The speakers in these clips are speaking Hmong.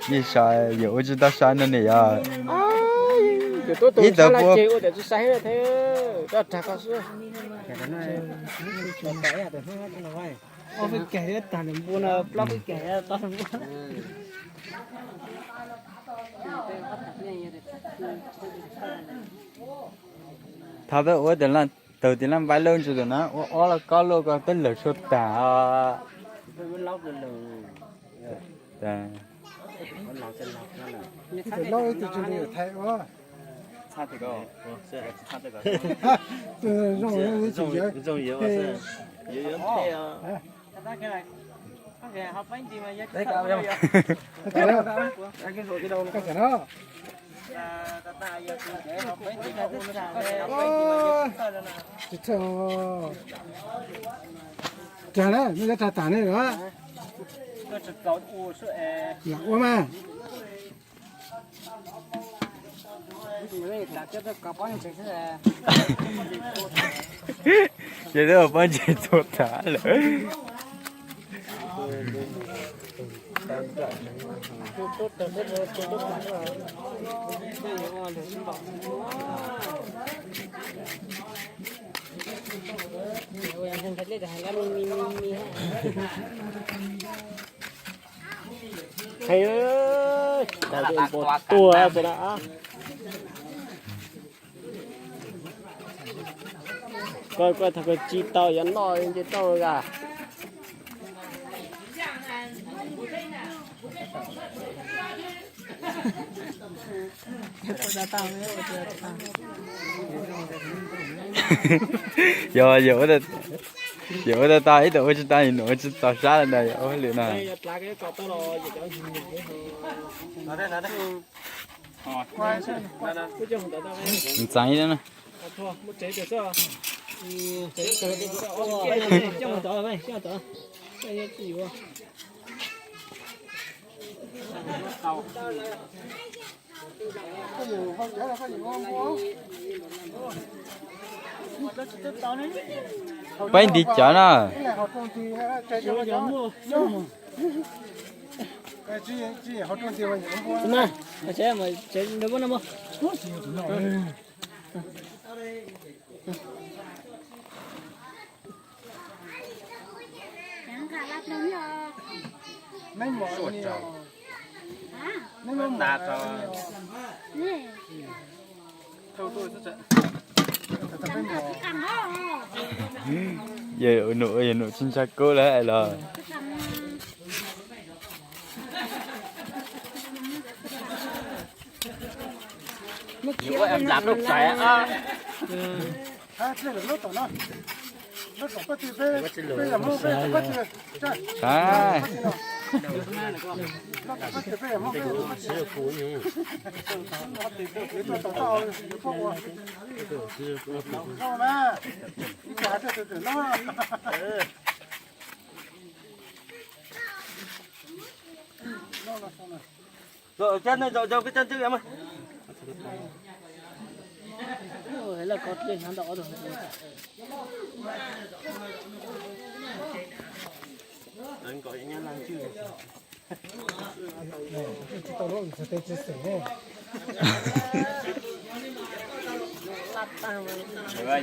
Yeej sai, yawm ua tsis tau sai no ne yog. Ib tawm pua. Thov peb ua tawg tias laj npab lawj ntsis tus na, ua ob laj kob luaj ko peb lawm sua tag. Rag na, nej rag tas ne los? Lam ua mas. Ces twb ua pob ntseg txhua tag lawm. Heev, tas tus npua tuag xwb na. Koj, koj thaum koj tsis tau yuav noj nce toj a. Yog, yog, yog ua tau tag ib tug ua tsis tau, yog nws ua tsis tau sab li ntawd yog ua lwm na. Ntxeev na. Peb ntiv cawv na. Yog num, yog num tsis ntshai kub lawm los.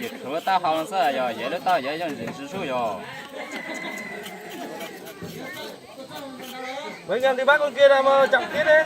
Yus tau hau xwb, yog yus lub tau yog yooj yim sib sub yog. Mấy anh em đi bắt con kia ra mà chậm tí đi.